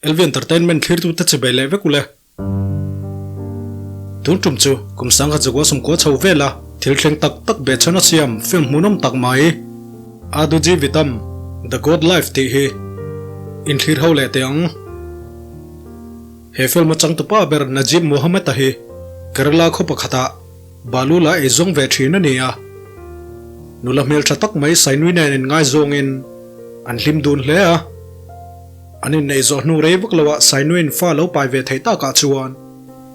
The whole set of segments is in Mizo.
LV Entertainment thlirtute che bei leh vek ule. Tun tum chu kum sangha zakua sawmkua chho vela thil thleng tak tak behchhan a siam film hmuhnawm tak mai Adu Jeevitham, The God Life tih hi inthlir ho leh teh ang. He film a changtupa ber Najib Mohammed-a hi Kerala khaw pakhatah Balu la ei zawng ve thin a ni a. Nula hmeltha tak mai Sainui nen inngaizawngin an hlim dun hle a. An inneih zawh hnu rei vak loah Sainuiin fa lo pai ve theih takah chuan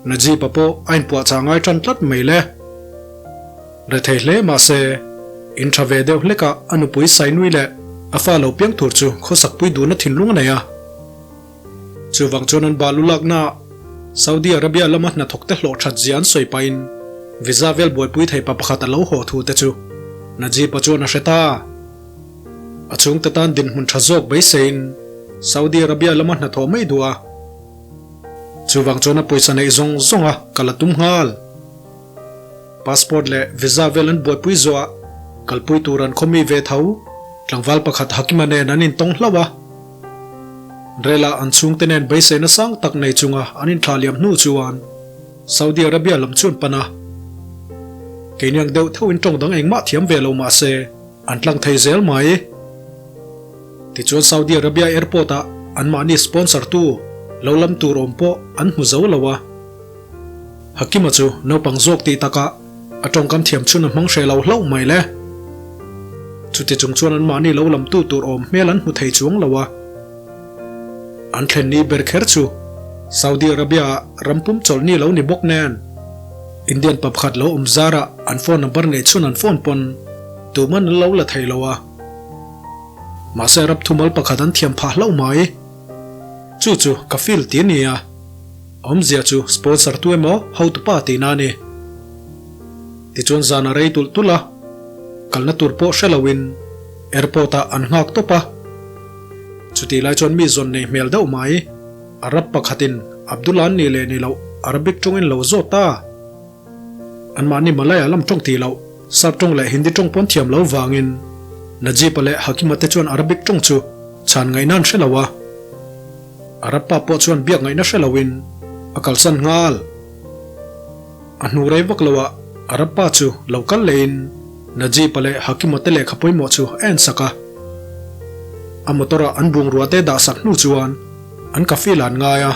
Najib-a pawh a inpuahchah ngai tan tlat mai le. Rethei hle mahse, in tha ve deuh hlekah a nupui Sainui leh a fa lo piang tur chu khawsakpui duhna thinlung a nei a. Chuvang chuan an balu lakna Saudi Arabia lama hnathawkte hlawh that zia an sawi pahin visa vel buaipui thei pa pakhat a lo haw thu te chu Najib-a chuan a hre ta. A chhungte tan dinhmun tha zawk beiseiin Saudi Arabia lama hnathawh mai duh a. Chuvang chuan a pawisa neih zawng zawng a kal a tum nghal. Passport leh visa vel an buaipui zawh a, kalpui tur an khawmi ve tho. Tlangval pakhat Hakima nen an intawng hlauh a. Rela an chhungte nen beiseina sang tak nei chunga an inthlah liam hnu chuan Saudi Arabia lam chu an pan a. Keiniang deuh theuhin tawng dang engmah thiam ve lo mah se, An tlang thei zel mai. Tichuan Saudi Arabia airport ah anmahni sponsor tu lo lam tur awm pawh an hmu zo lo a. Hakima chu naupang zawk tih takah a tawngkam thiam chhun a hmang hreh lo hlauh mai le. Chuti chung chuan anmahni lo lam tu tur awm hmel an hmu thei chuang lo a. An thlen ni ber kher chu Saudi Arabia ah ram pum chawlh ni lo ni bawk nen Indian pa pakhat lo awm zarah an phone number neih chhun an phone pawn Tuman an lo la thei lo a. Mahse Arab thumal pakhat an thiam phah hlauh mai. Chu chu ka feel ti a ni a. Awmzia chu sponsor tu emaw hotupa tihna a ni. Tichuan zan a rei tulh tulh a, kalna tur pawh hre loin airport ah an nghak tawp a. Chutih lai chuan mi zawn nei hmel deuh mai. Arab pakhatin Abdullah an nih leh ni loh Arabic tawngin lo zawt ta. Anmahni Malayalam tawng tih loh, Sap tawng leh Hindi tawng pawn thiam lo vangin Najib-a leh Hakima te chuan Arabic tawng chu chhan ngaihna an hre lo a. Arab pa pawh chuan biak ngaihna hre loin a kalsan nghal. A hnu rei vak loah Arab pa chu lo kal lehin Najib-a leh Hakima te lehkha pawimawh chu a ensak a. A motor-ah an bungrua te dahsak hnu chuan an kafil an ngai a.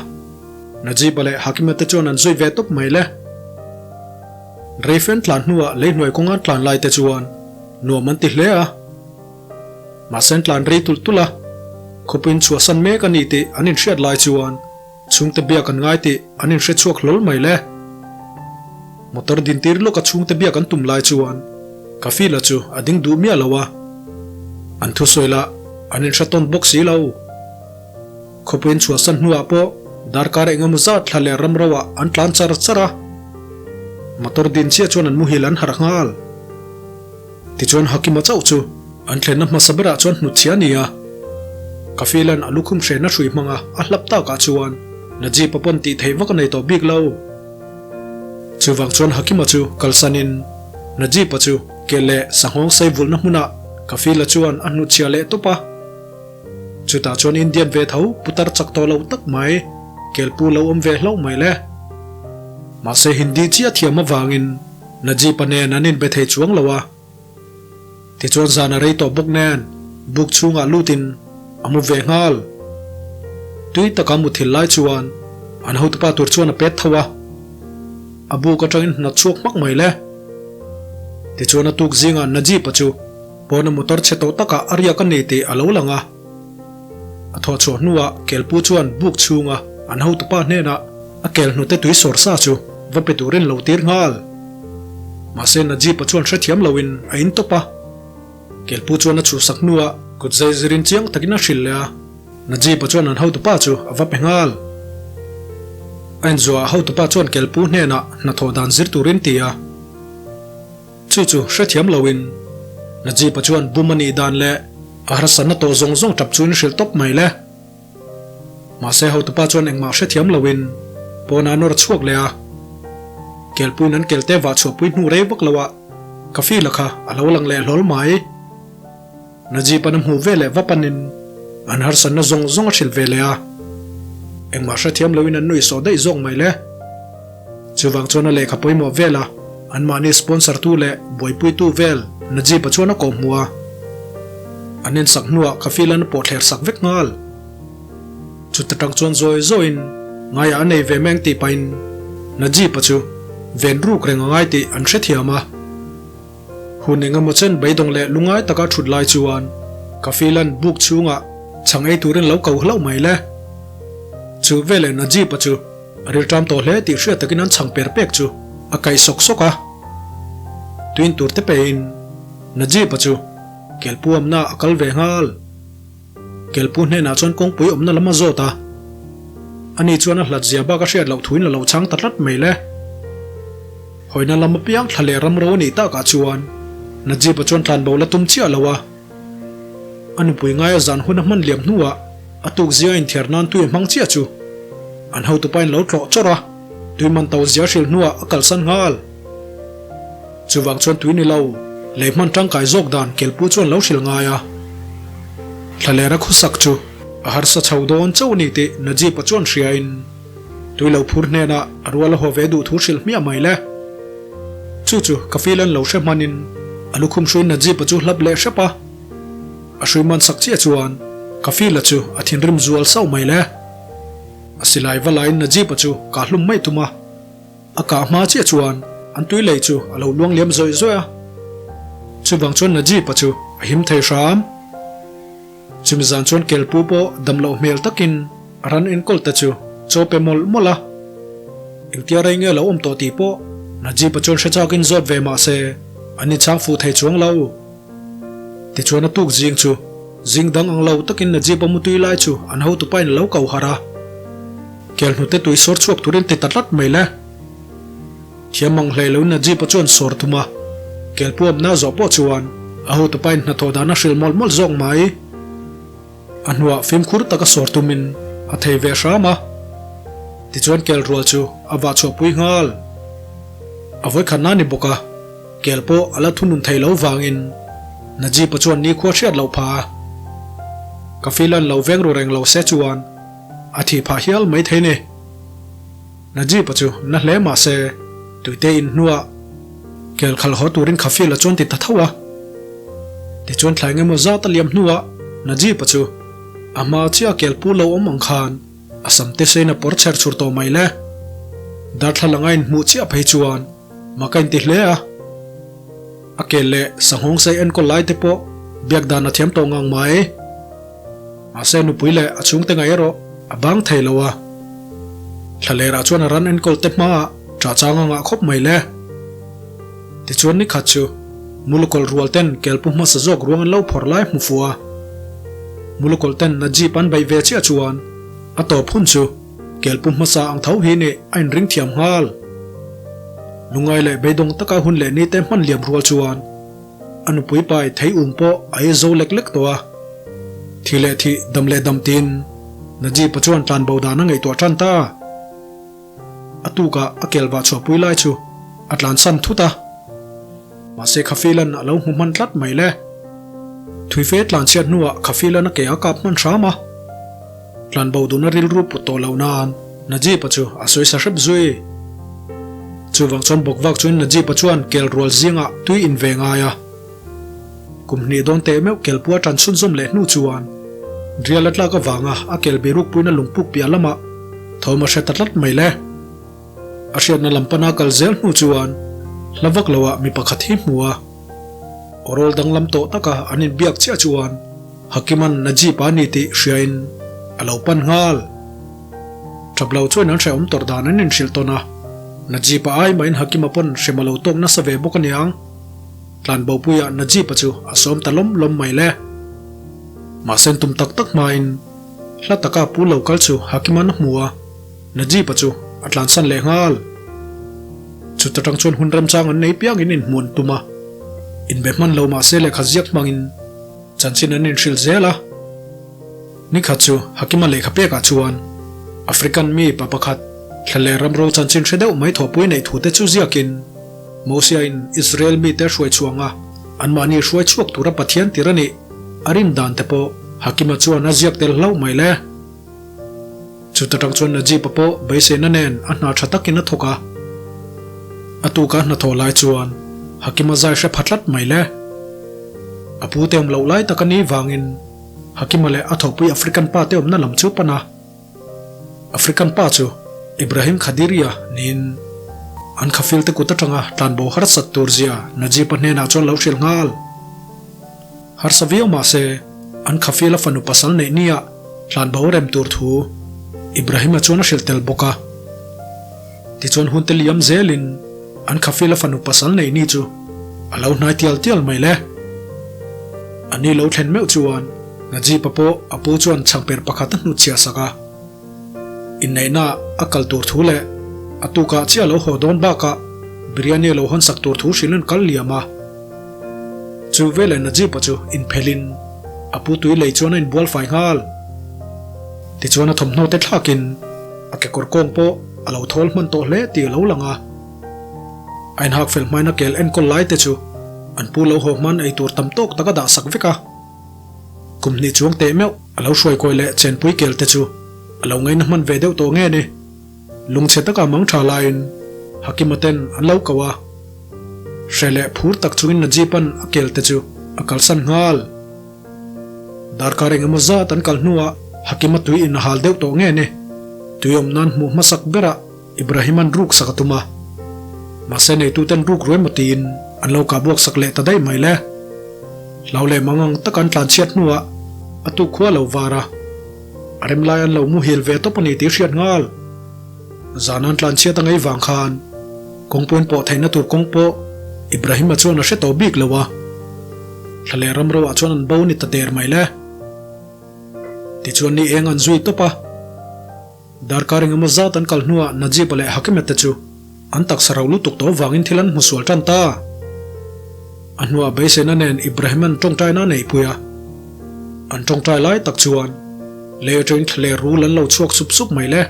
Najib-a leh Hakima te chuan an zui ve tawp mai le. Reifen tlan hnuah lei hnuai kawnga tlan lai te chuan nuam an ti hle a. Mahse an tlan rei tulh tulh a, khawpuiin chhuahsan mek a ni tih an inhriat lai chuan chhungte biak an ngai tih an inhre chhuak hlawl mai le. Motor dintir lawka chhungte biak an tum lai chuan Kafila chu a ding duh miah lo a, an thusawi lah an inhre tawn bawk si lo. Khawpuiin chhuahsan hnuah pawh darkar engemaw zat thla leh ram roah an tlan char char a, motor din chiah chuan an muhil an harh nghal. Tichuan Hakima chauh chu an thlenna hmasa berah chuan hnutchhia a ni a, Kafilan a lukhum hrehna hrui hmanga a hlap takah chuan Najib-a pawn tih theih vak a nei tawh bik lo. Chuvang chuan Hakima chu kalsanin Najib-a chu ke leh sanghawng sei vulhna hmunah Kafila chuan a hnutchhia leh tawp a. Chutah chuan Indian ve tho putar chak tawh lo tak mai, kelpu lo awm ve hlauh mai le. Mahse Hindi chiah thiam avangin Najib-a nen an inbe thei chuang lo a. Tichuan zan a rei tawh bawk nen buk chhungah lutin a mu ve nghal. Tui taka mu thil lai chuan an hotupa tur chuan a pet tho a. A buk atangin hnawt chhuak hmak mai le. Tichuan a tuk zingah Najib-a chu Pawna motor chhe tawh takah a riak a nei tih a lo lang a. A thawh chhuah hnuah kelpu chuan buk chhunga an hotupa hnenah a kel hnute tui sawr sa chu va pe turin lo tir nghal. Mahse Najib-a chuan hrethiam loin a in tawp a. Kelpu chuan a chhuhsak hnuah kut zai zirin chiang takin a hrilh leh a. Najib-a chuan an hotupa chu a va pe nghal. A inzuah hotupa chuan kelpu hnenah hnathawh dan zir turin ti a. Chu chu hrethiam loin Najib-a chuan bum a nih dan leh a harsatna tawh zawng zawng tap chuin hrilh tawp mai le. Mahse hotupa chuan engmah hrethiam loin pawn a nawr chhuak leh a. Kelpuiin an kelte vah chhuahpui hnu rei vak loah ka feel-a kha a lo lang leh hlawl mai. Najib-a'n a hmuh ve leh va panin an harsatna zawng zawng a hrilh ve leh a. Engmah hrethiam loin an nuihsawh daih zawk mai le. Chuvang chuan a lehkha pawimawh vel a, anmahni sponsor tu leh buaipuitu vel Najib-a chuan a kawh hmuh a. An insak hnuah Kafil-an a pawhthler sak vek nghal. Chuta tang chuan zawi zawiin ngaiah a nei ve meng tih pahin Najib-a chu ven ruk reng a ngai tih an hrethiam a. Hun eng emaw chen beidawng leh lungai taka thut lai chuan Kafilan buk chhungah chhang ei turin lo ko hlauh mai le. Chu veleh Najib-a chu a rilṭam tawh hle tih hriat takin an chhang per pek chu a kaih sawk sawk a. Tuin tur te pein Najib-a chu kelpu awmna a kal ve nghal. Kelpu hnenah chuan kawngpui awmna lam a zawt a, ani chuan a hlat zia bak a hriat loh thuin a lo chhang ta tlat mai le. Hawina lam apiang thla leh ram ro a nih takah chuan Najib-a chuan tlanbo la tum chiah lo a. A nupui ngaia zan hun a hman liam hnuah a tuk zia a inthiar nan tui a hmang chiah chu an hotupain lo tlawh chawrh a, tui man to zia hrilh hnuah a kalsan nghal. Chuvang chuan tui ni lo, lei hman tangkai zawk dan Kelpu chuan lo hrilh ngai a. Thlalera khawsak chu a harsa chho dawn chauh a ni tih Najib-a chuan hriain tui lo phur hnenah a rual a haw ve duh thu hrilh hmiah mai le. Chu chu ka feel an lo hre hmanin a lukhum hruiin Najib-a chu hlap leh hrep a. A hrui man sak chiah chuan ka feel-a chu a thinrim zual sauh mai le. A silai va laiin Najib-a chu kah hlum mai tum a. A kah hma chiah chuan an tui lei chu a lo luang liam zawih zawih a. Chuvang chuan Najib-a chu a him thei hram. Chumi zan chuan Kelpu pawh dam loh hmel takin a ran enkawl te chu chaw pe mawlh mawlh a. Engtia rei nge lo awm tawh tih pawh Najib-a chuan hre chakin zawt ve mah se an inchhang fuh thei chuang lo. Tichuan a tuk zing chu zing dang ang lo takin Najib-a mutui lai chu an hotupain a lo ko harh a. Kel hnute tui sawr chhuak turin ti ta tlat mai le. Thiam mang hlei lo Najib-a chuan sawr thum a, kel puamna zawh pawh chuan a hotupain hnathawh dan a hrilh mawlh mawlh zawk mai. A hnuah fimkhur taka sawr tumin a thei ve hram a, tichuan kel rual chu a vah chhuahpui nghal. A vawikhatna ni bawk a, kel pawh a la thunun thei lo vangin Najib-a chuan nikhua hriat loh phah a. Kafilan lo veng ru reng lo se chuan A thih phah hial mai thei ni. Najib-a chu na hle mah se, tuite in hnuah kel khalh haw turin Khafil-a chuan ti ta tho a. Tichuan thlai engemaw zat a liam hnuah Najib-a chu a hma chiah kel pu lo awm ang khan a sam te sein a pawr chher chhur tawh mai le. Darthlalang a inhmuh chiah phei chuan mak a inti hle a. A kel leh sanghawng sei enkawl lai te pawh biak dan a thiam tawh ngang mai. Mahse nupui leh a chhungte ngaih erawh a bang thei lo a. Thlalerah chuan a ran enkawl te hmaah ṭah chang a ngah khawp mai le. Tichuan ni khat chu Mulukawlh rual ten kelpu hmasa zawk ruang an lo phawrh lai hmu fuh a. Mulukawlh ten Najib an beih ve chiah chuan a tawp hun chu kelpu hmasa ang tho hi nih a inring thiam nghal. Lungai leh beidawng taka hun leh nite hman liam rual chuan A nupui pai thei um pawh a ei zo lek lek tawh a. Thi leh thih, dam leh dam tiin Najib-a chuan tlanbo dan a ngaihtuah tan ta. A tukah a kel vah chhuahpui lai chu a tlansan thut a. Mahse Khafilan a lo hmu hman tlat mai le. Thuife tlanchhiat hnuah Khafilan a ke a kap hman hram a. Tlanbo duna rilru put tawh loh nan Najib-a chu a sawi sa hrep zui. Chuvang chuan bawkvak chuan Najib-a chuan kel rual zingah tui in ve ngai a. Kum hnih dawn teh meuh kel pua tan chhunzawm leh hnu chuan rial a tlak avanga a kel birukpuina lungpuk piah lamah thawm a hre ta tlat mai le. A hriatna lam pana kal zel hnu chuan hla vak loah mi pakhat hi hmu a. Awrawl danglam tawh taka an inbiak chiah chuan Hakiman Najib-a ni tih hriain a lo pan nghal. Ṭap lo chuan an hrehawm tawrh dan an inhrilh tawn a, Najib-a ai mahin Hakima pawn hrem a lo tawk nasa ve bawk aniang. Tlanbopuiah Najib-a chu a sawm ta lawm lawm mai le. Mahse tum tak tak hmain hla taka pu lo kal chu Hakiman a hmu a, Najib-a chu a tlansan leh nghal. Chuta tang chuan hun remchang an nei piangin inhmuan tum a, inbe hman lo mahse lehkha ziak hmangin chanchin an inhrilh zel a. Nikhat chu Hakima lehkha pekah chuan African mi pa pakhat thla leh ramro chanchin hre deuh mai thawhpui neih thute chu ziakin Mosia-in Israel mite hruai chhuanga anmahni hruai chhuak tura Pathian tir a nih a rin dan te pawh Hakima chuan a ziak tel hlauh mai le. Chuta tang chuan Najib-a pawh beiseina nen a hna tha takin a thawk a. A tuka hnathawh lai chuan Hakima zai hre pha tlat mai le. A pute awm loh lai tak a nih vangin Hakima leh a thawhpui African pa te awmna lam chu pan a. African pa chu Ibrahim Khadiria niin an khafil te kut atanga tlanbo harsat tur zia Najib-a hnenah chuan lo hrilh nghal. Harsa viau mahse an khafil a fanu pasal neih nia tlanbo rem tur thu Ibrahim-a chuan a hrilh tel bawk a. Tichuan hun te liam zelin an khafil a fanu pasal neih ni chu a lo hnai tial tial mai le. A ni lo thlen meuh chuan Najib-a pawh a pu chuan chhangper pakhat a hnutchhiah sak a. Inneihna a kal tur thu leh a tukah chiah lo haw dawn bakah biryani a lo hawn sak tur thu hrilh an kal liam a. Chu veleh Najib-a chu inphelhin a pu tui lei chuan a inbual fai nghal. Tichuan a thawmhnaw te thlakin a kekawr kawng pawh a lo thawl hman tawh hle tih a lo lang a. A inhak fel hmain a kel enkawl lai te chu an pu lo haw hman ei tur tam tawk tak a dah sak vek a. Kum hnih chuang teh meuh a lo hruai kawi leh chenpui kel te chu a lo ngaina hman ve deuh tawh nge ni. Lungchhe taka mang tha laiin Hakima ten an lo ko a. Hre leh phur tak chungin Najib-a'n a kel te chu a kalsan nghal. Darkar eng emaw zat an kal hnuah Hakima tui in a hal deuh tawh nge ni. Tui awm nan hmuh hmasak berah Ibrahim-a'n ruk sak a tum a. Mahse neituten ruk ruai maw tiin an lo kah buak sak leh ta daih mai le. Hlau leh mangang taka an tlanchhiat hnuah a tuk khua lo var a. A rem lai an lo muhil ve tawp a ni tih hriat nghal. Zan an tlanchhiat a ngei vang khan kawngpuiin pawh theihna tur kawng pawh Ibrahim-a chuan a hre tawh bik lo a. Thla leh ram roah chuan an bo ni ta der mai le. Tichuan ni eng an zui tawp a. Darkar engemaw zat an kal hnuah Najib-a leh Hakima te chu an taksa rau lutuk tawh vangin thil an hmu sual tan ta. A hnuah beiseina nen Ibrahim-a'n tawngtaina a neihpui a. An tawngtai lai tak chuan lei atangin thla leh rul an lo chhuak sup sup mai le.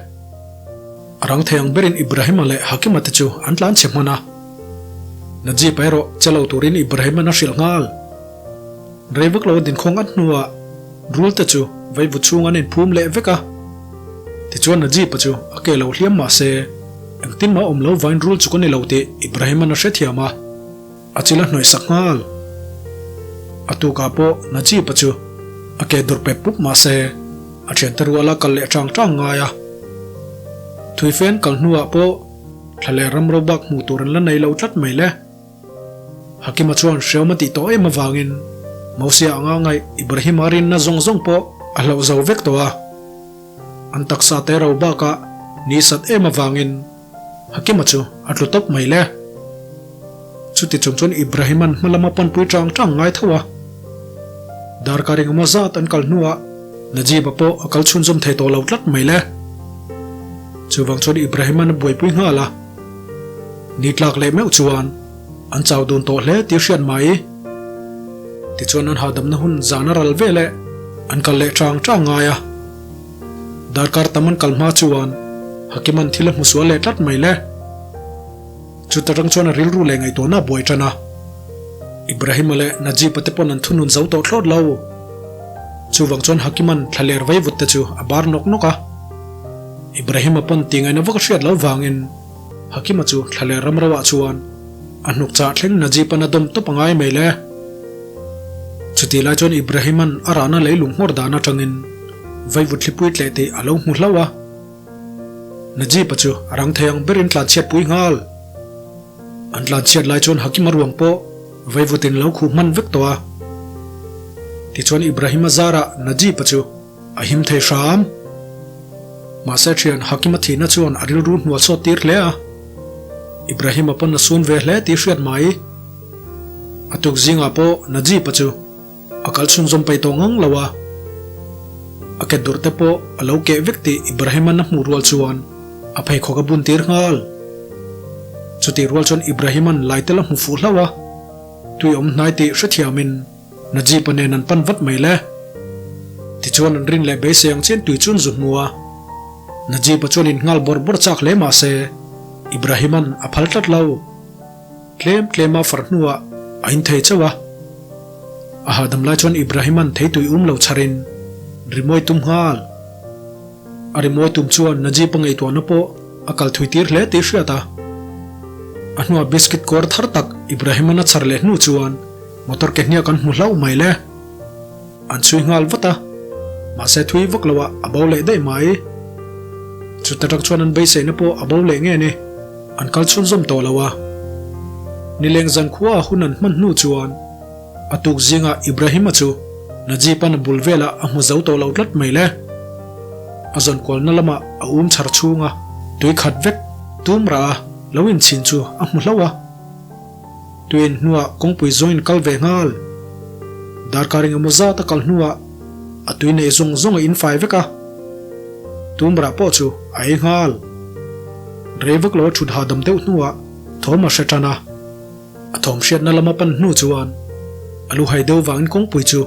A rang thei ang berin Ibrahim-a leh Hakima te chu an tlan chhe hman a. Najib-a erawh che lo turin Ibrahim-a'n a hrilh nghal. Rei vak lo a dinkhawng at hnuah rul te chu vaivu chhung an inphum leh vek a. Tichuan Najib-a chu a ke lo hliam mah se, engtin mah awm lo vain rul chu ka ni lo tih Ibrahim-a'n a hrethiam a, a chil a hnawih sak nghal. A tukah pawh Najib-a chu a ke dur pep pup mah se, a thiante ruala kal leh tang tang ngai a. Thuifen kal hnuah pawh thla leh ram ro bak hmuh tur an la nei lo tlat mai le. Hakima chuan hreawm a tih tawh em avangin Mosia anga ngaih Ibrahima rinna zawng zawng pawh a hlauh zo vek tawh a. An taksa te ro bakah ni sat em avangin Hakima chu a tlu tawp mai le. Chuti chung chuan Ibrahima'n hma lama panpui tang tang ngai tho a. Darkar engemaw zat an kal hnuah Najib-a pawh a kal chhunzawm thei tawh lo tlat mai le. Chuvang chuan Ibrahima'n a buaipui nghal a. Ni tlak leh meuh chuan an chau dun tawh hle tih hriat mai. Tichuan an hahdamna hun zan a ral veleh an kal leh tang tang ngai a. Darkar tam an kal hma chuan Hakima'n thil a hmu sual leh tlat mai le. Chuta rang chuan a rilru leh ngaihtuahna a buai tan a. Ibrahim-a leh Najib-a te pawn an thunun zo tawh thlawt lo. Chuvang chuan Hakima'n thla ler vaivut te chu a bar nawk nawk a. Ibrahim-a pawn tih ngaihna vak a hriat loh vangin Hakima chu thla leh ram roah chuan a hnuk chah thleng Najib-a'n a dawm tawp a ngai mai le. Chutih lai chuan Ibrahim-a'n a rahna leilung nghawr dan atangin vaivut thlipui tleh tih a lo hmu hlauh a. Najib-a chu a rang thei ang berin tlanchhiat pui nghal. An tlanchhiat lai chuan Hakima ruang pawh vaivutin lo khuh hman vek tawh a. Tichuan Ibrahim-a zarah Najib-a chu a him thei hram. Mahse thian Hakima thihna chuan a rilru hnual sawt tir hle a. Ibrahim-a pawn a sun ve hle tih hriat mai. A tuk zingah pawh Najib-a chu A kal chhunzawm paih tawh ngang lo a, a ke durh te pawh a lo keh vek tih Ibrahim-a'n a hmuh rual chuan a pheikhawk a bun tir nghal. Chutih rual chuan Ibrahim-a'n lai tel a hmu fuh hlauh a, tui awm hnai tih hrethiamin Najib-a nen an pan vat mai le. Tichuan an rin leh beisei ang chian tui chu an zu hmu a, Najib-a chuan in nghal bawrh bawrh chak hle mah se Ibrahim-a'n a phal tlat lo. Tlem tlema far hnuah a inthei chauh a. A hahdam lai chuan Ibrahima'n theitui um lo chharin rimawi tum nghal. A rimawi tum chuan Najib-a ngaihtuahna pawh a kal thui tir hle tih hriat a. A hnuah biscuit kawr thar tak Ibrahim-a'n a chhar leh hnu chuan motor ke hniak an hmu hlauh mai le. An chhui nghal vat a, mahse thui vak loah a bo leh daih mai. Chuta tak chuan an beiseina pawh a bo leh nge ni, an kal chhunzawm tawh lo a. Nileng zan khua a hun an hman hnu chuan a tuk zingah Ibrahim-a chu Najib-a'n a bul velah a hmu zo tawh lo tlat mai le. A zawn kualna lamah a um chhar chhunga tui khat vek tum rah a lo inchhin chu a hmu hlauh a. Tuin hnuah kawngpui zawngin kal ve nghal. Darkar eng emaw zat a kal hnuah a tui nei zawng zawng a infai vek a. Tumrah pawh chu a ei nghal. Rei vak lo a thut hahdam deuh hnuah thawm a hre tan a. A thawm hriatna lama pan hnu chuan a lu hai deuh vangin kawngpui chu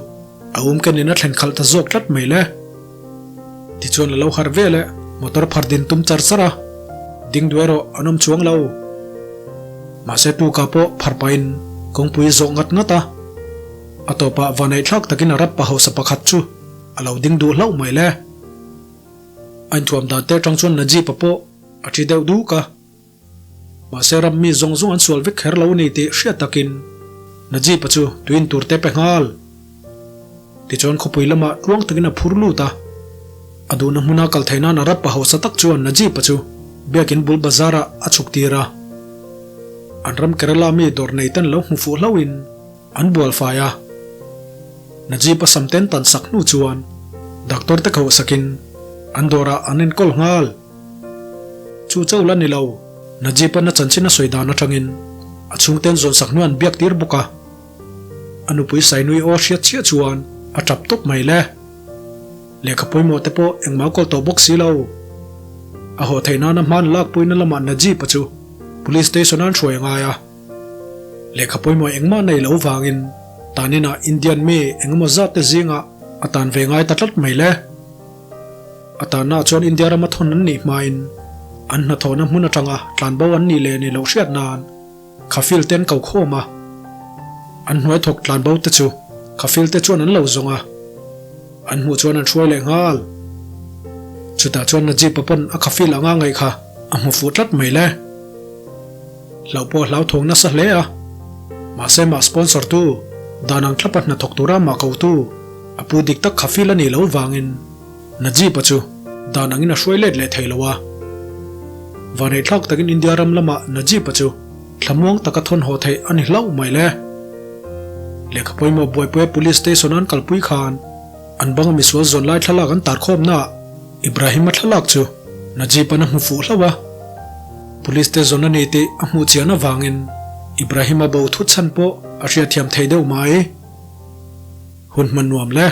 a um kenin a thlen khalh ta zawk tlat mai le. Tichuan a lo harh vel e, motor phar din tum char char a, ding duh erawh an awm chuang lo. Mahse tuka pawh phar pahin kawngpui zawh ngat ngat a, a tawpah vaneihthlak takin a rap pa hausa pakhat chu a lo ding duh hlauh mai le. A inthuam dan te atang chuan Najib-a pawh a thi deuh duk a. Mahse ram mi zawng zawng an sual vek kher lo a ni tih hriat takin Najib-a chu tuin tur te pe nghal. Tichuan khawpui lamah tluang takin a phur lut a. A duhna hmuna kal theih nan Arab pa hausa tak chuan Najib-a chu biakin bul bazar-ah a chhuk tir a. An ram Kerala mi dawr nei ten lo hmu fuh hlauhin an bual fai a. Najib-a sam ten tan sak hnu chuan doctor te khauh sakin an dawrah an enkawl nghal. Chu chauh la ni lo, Najib-a'n a chanchin a sawi dan atangin a chhungten zawnsak hnu an biak tir bawk a. A nupui Sainui aw hriat chiah chuan a tap tawp mai le. Lehkha pawimawh te pawh engmah kawl tawh bawk si lo. A haw theih nana hman lakpuina lamah Najib-a chu Police Station-a an hruai a ngai a. Lehkha pawimawh engmah nei lo vangin taninah Indian mi engemaw zat te zingah a tan ve ngai ta tlat mai le. A tanna chuan India rama thawn an nih hmain an hnathawhna hmun atanga tlanbo an nih leh nih loh hriat nan Khafil te an ko khawm a. An hnuai thawk tlanbo te chu Khafil te chuan an lo zawng a, an hmuh chuan an hruai leh nghal. Chutah chuan Najib-a pawn a Khafil anga ngaih kha a hmu fuh tlat mai le. Hlauh pawh a hlauthawng nasa hle a, mahse mah sponsor tu, dan ang thlapa hnathawk tura mah ko tu, a pu dik tak kha feel a nih loh vangin Najib-a chu dan angin a hruai let leh thei lo a. Vaneihthlak takin India ram lamah Najib-a chu thlamuang taka thawn haw theih a ni hlauh mai le. Lehkha pawimawh buaipuia Police Station a an kalpui khan an banga misual zawn lai thlalak an tarkhawmnaah Ibrahim-a thlalak chu Najib-a'n a hmu fuh hlauh a. Police te zawn a ni tih a hmuh chian avangin Ibrahim-a bo thut chhan pawh a hriatthiam thei deuh mai. Hun hman nuam le.